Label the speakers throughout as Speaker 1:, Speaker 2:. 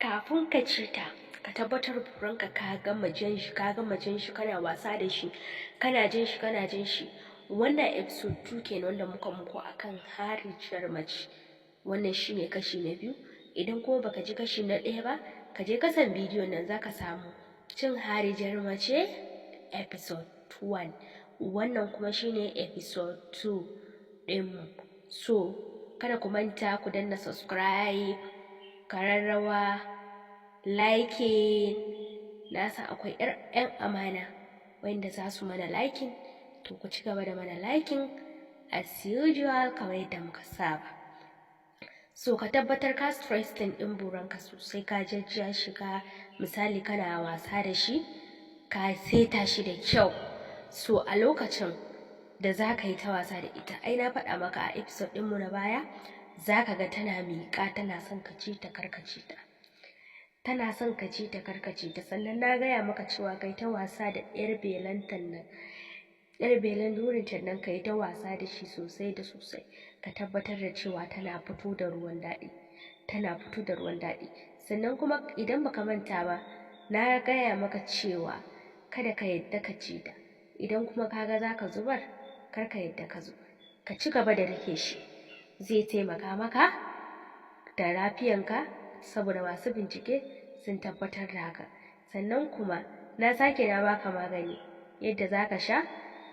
Speaker 1: Kafin ka ci ta, ka tabbatar buranka ka gama jan shi, ka gama jan shi, kana wasa da shi, kana jan shi, kana jan shi. Wannan episode 2 kenan wanda muka muku akan harijiyar mace. Wannan shine kashi na biyu. Idan kuma baka ji kashi na ɗaya ba, ka je kasan bidiyon nan, zaka samu cin harijiyar mace episode 1. Wannan kuma shine episode 2 ɗinmu. So kada ku manta ku danna subscribe, kararrawa, liking. Na san akwai 'yan amana wanda za su mana liking, to ku ci gaba da mana liking as usual kamar yadda muka saba. So ka tabbatar ka stressing ɗin buranka sosai, ka jajja shi, ka misali kana wasa da shi, ka seta shi da kyau. So a lokacin da za ka yi ta wasa da ita, ai na faɗa maka a episode ɗinmu na baya, za ka ga tana miƙa, tana son ka ci ta, kar ka ci ta, tana son ka ci ta, kar ka ci ta. Sannan na gaya maka cewa kai ta wasa da ƴar belantan nan, ƴar belan durinta nan, ka yi ta wasa da shi sosai da sosai. Ka tabbatar da cewa tana fito da ruwan daɗi, tana fito da ruwan daɗi. Sannan kuma idan baka manta ba, na gaya maka cewa kada ka yadda ka ci ta. Idan kuma ka ga za ka zubar, kar ka yadda ka zubar, ka ci gaba da rike shi, zai taimaka maka da lafiyanka, saboda masu bincike sun tabbatar da haka. Sannan kuma na sake na baka magani yadda za ka sha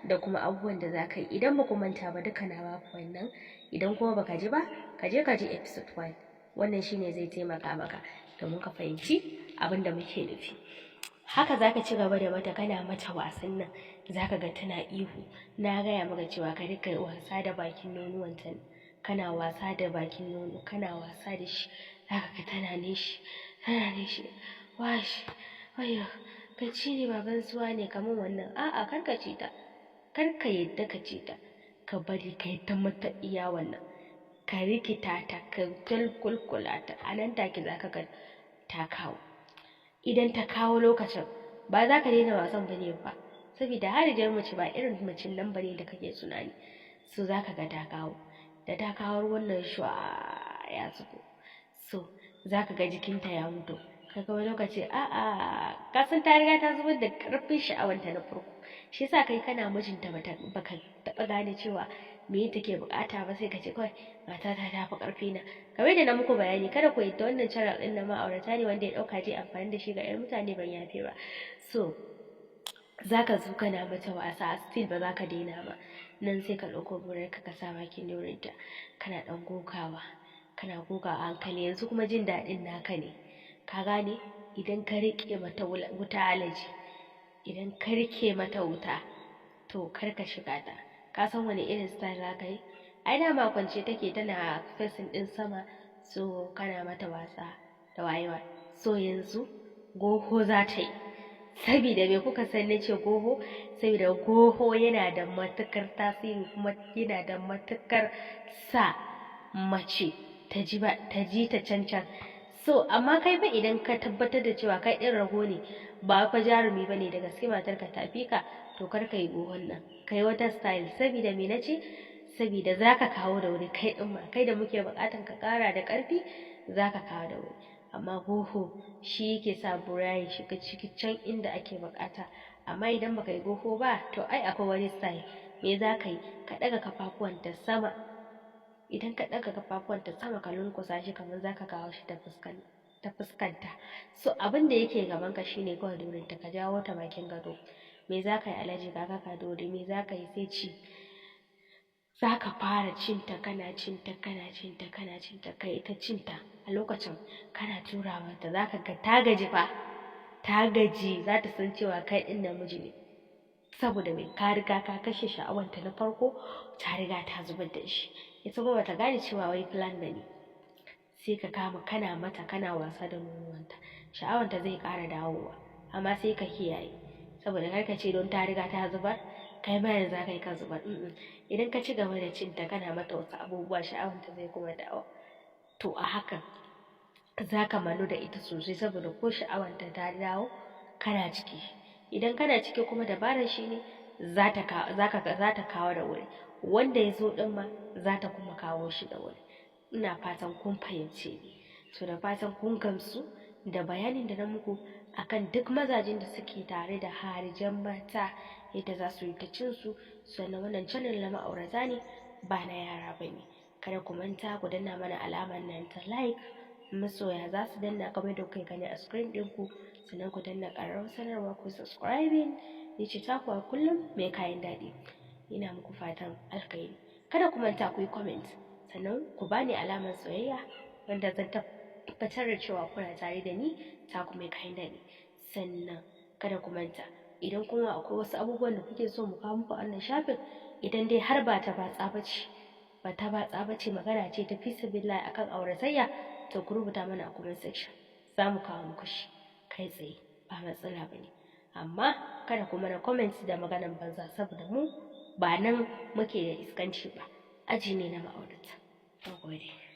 Speaker 1: da kuma abubuwan da za ka yi. Idan ba ku manta ba, duka na baku wannan. Idan kuma baka ji ba, ka je ka ji episode 1. Wannan shine zai taimaka maka domin ka fahimci abin da muke nufi. Haka za ka ci gaba da mata, kana mata wasan nan, za ka ga tana ihu. Na gaya maka cewa ka rika wasa da bakin nonuwanta, kana wasa da bakin nono, kana wasa da shi, zaka ga tana nishi, tana nishi, wash, wayyo, ka ci ni, baban suwa ne kaman wannan. A'a, kar ka ci ta, kar ka yadda ka ci ta. Ka bari ka yi ta mata iya wannan, ka rikita ta, ka kulkula ta. A nan take zaka ga ta kawo. Idan ta kawo lokacin, ba za ka daina wasan bane ba, saboda harijiyar mace ba irin macen nan bane da kake tunani. So zaka ga ta kawo, da ta kawo ruwan nan shuwa ya zubo. So zaka ga jikinta ya mutu. Kaga wani lokaci, a'a, ka san ta riga ta zubar da karfin sha'awanta na farko, shi yasa kai kana mijinta bata baka taɓa gane cewa me take bukata ba, sai ka ce kawai matata ta fi karfi na. Kamar da na muku bayani, kada ku yadda, wannan channel din na ma'aurata ne, wanda ya dauka je amfani da shi ga 'yan mutane, ban yafe ba. So zaka zo kana mata wasa, still ba za ka daina ba. Nan sai ka ɗauko burarka, ka sa bakin noronta, kana ɗan gogawa, kana gogawa a hankali. Yanzu kuma jin daɗin naka ne, ka gane? Idan ka riƙe mata wuta, alaji, idan ka riƙe mata wuta, to kar ka shiga ta. Ka san wani irin style za ka yi? Ai dama kwance take, tana facing ɗin sama. So kana mata wasa da wayewa, so yanzu goho za ta yi. Sabida me kuka san nace goho? Saboda goho yana da matukar tasiri, kuma yana da matukar sa mace ta ji ba ta ji ta cancan. So amma kai fa, idan ka tabbatar da cewa kai ɗin rago ne, ba fa jarumi bane da gaske, matarka ta fi ka, to kar ka yi gohon nan, kai wata style. Saboda me nace? Saboda zaka kawo da wuri. Kai ɗin ma, kai da muke buƙatan ka ƙara da ƙarfi, zaka kawo da wuri. Amma goho shi yake sa bura ya shiga ciki can inda ake buƙata. Amma idan baka yi goho ba, to ai akwai wani style. Me za ka yi? Ka ɗaga kafafuwanta sama. Idan ka ɗaga kafafuwanta sama, ka lunkusa shi kamar za ka kawo shi ta fuskanta. So abin da yake gaban ka shine kawai durinta, ka jawo ta bakin gado. Me za ka yi, alhaji? Ka ka dore. Me za ka yi? Sai ci. Za ka fara cinta, kana cinta, kana cinta, kana cinta, kai ta cinta. A lokacin kana tura mata, za ka ga ta gaji fa, ta gaji. Za ta san cewa kai ɗin namiji ne. Saboda me? Ka riga ka kashe sha'awanta na farko, ta riga ta zubar da shi. Ita kuma bata gane cewa wai plan bane. Sai ka kama kana mata, kana wasa da nonuwanta, sha'awanta zai ƙara dawowa. Amma sai ka kiyaye, saboda kar ka ce don ta riga ta zubar, kai ma yanzu za ka yi ka zubar. Idan ka ci gaba da cinta, kana mata wasu abubuwa, sha'awanta zai kuma dawo. To a hakan za ka manu da ita sosai, saboda ko sha'awanta ta dawo, kana ciki. Idan kana ciki kuma, dabarar shi ne za ta kawo da wuri. Wanda ya zo ɗin ma za ta kuma kawo shi da wuri. Ina fatan kun fahimce ni. To da fatan kun gamsu. da bayanin da na muku akan duk mazajen da suke tare da harijan mata, yadda za su yi ta cin su. Sannan wannan channel na ma'aurata ne, ba na yara ba ne. Kada ku manta ku danna mana alamar nan ta like, masoya za su danna kamar da kuke gani a screen ɗinku. Sannan ku danna ƙararrawar sanarwa, ku subscribing. Ni ce taku a kullum mai kayan daɗi. Ina muku fatan alkhairi. Kada ku manta ku yi comment, sannan ku bani alamar soyayya wanda zan tabbatar da cewa kuna tare da ni, taku mai kayan daɗi. Sannan kada ku manta, idan kuma akwai wasu abubuwan da kuke so mu kawo muku a wannan shafin, idan dai har ba ta batsa ba ce, ba ta batsa ba ce, magana ce ta fi sabilillahi akan auratayya, to ku rubuta mana a comment section, za mu kawo muku shi kai tsaye, ba matsala ba ne. Amma kada ku mana comment da maganan banza, saboda mu ba nan muke da iskanci ba, aji ne na ma'aurata. Na gode.